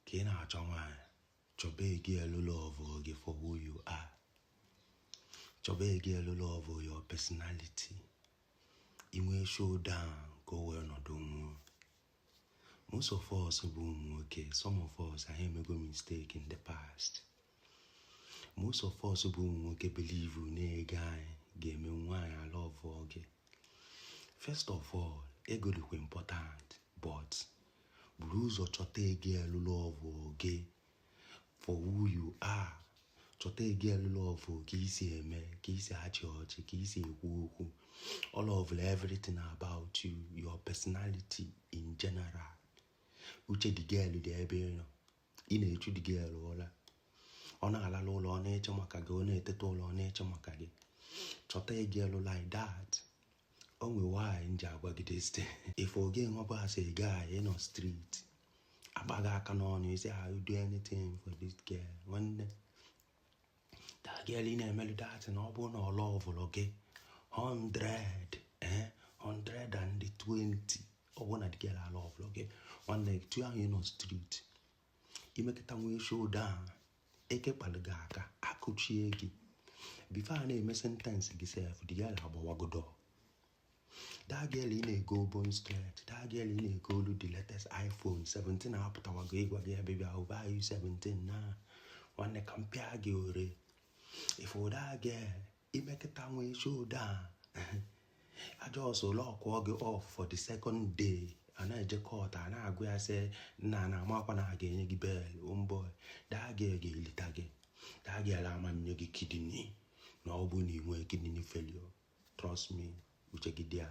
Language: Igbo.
Ka ị na-achọ nwaanyị, chọba girl love gị for who you are. Chọba girl love your personality. Inwe showdown ka o wee nọdụ nwụọ. Most of us bụ ụmụ nwoke, some of us, anyị emego mistake in the past. Most of us bụ ụmụ nwoke believe na ego anyị ga-eme nwaanyị alove gị. First of all, ego dịkwa important, but buru ụzọ chọta girl love gị for who you are. Chọta girl love ka isi eme, ka isi achị ọchị, ka isi ekwu okwu, all of everything about you, your personality in general. Uche the girl dị ebe ị nọ. Ị na-echu the girl ụra, ọ na-alala ụlọ, ọ na-eche maka gị. Ọ na-eteta ụlọ, ọ na-eche maka gị. Chọta a girl like that. O nwe nwaanyị m ji agwa gị this thing. If oge nwekwa as a guy, ị nọ street, agbaghị aka n'ọnụ, isi, "I will do anything for this girl." Nwanne, that girl ị na-emelu that, na ọ bụrụ na ọ loveụrụ gị 100, 120, ọ bụrụ na the girl aloveụrụ gị, nwanne, tu ahụ ị nọ street, imekọta nwee showdown, ekekpalụ gị aka, akụchie gị. Before a na-eme sentence gị sef, the girl agbawagodo. That girl ị na-ego bone straight, that girl ị na-ego olu the latest iPhone 17 apụtawago, ịgwa gị ya, "Baby, I will buy you 17 na." Nwanne, ka m pịa gị ore. If that girl imekọta nwee showdown, ajọs lọkụọ gị off for the second day, a na-eje court, a na-agụ ya sị nna na amakwa na a ga-enye gị bail. Homeboy, that girl ga-elita gị. That girl ama nye gị kidney na ọ bụ na ị nwee kidney failure. Trust me, uche gị dị ya.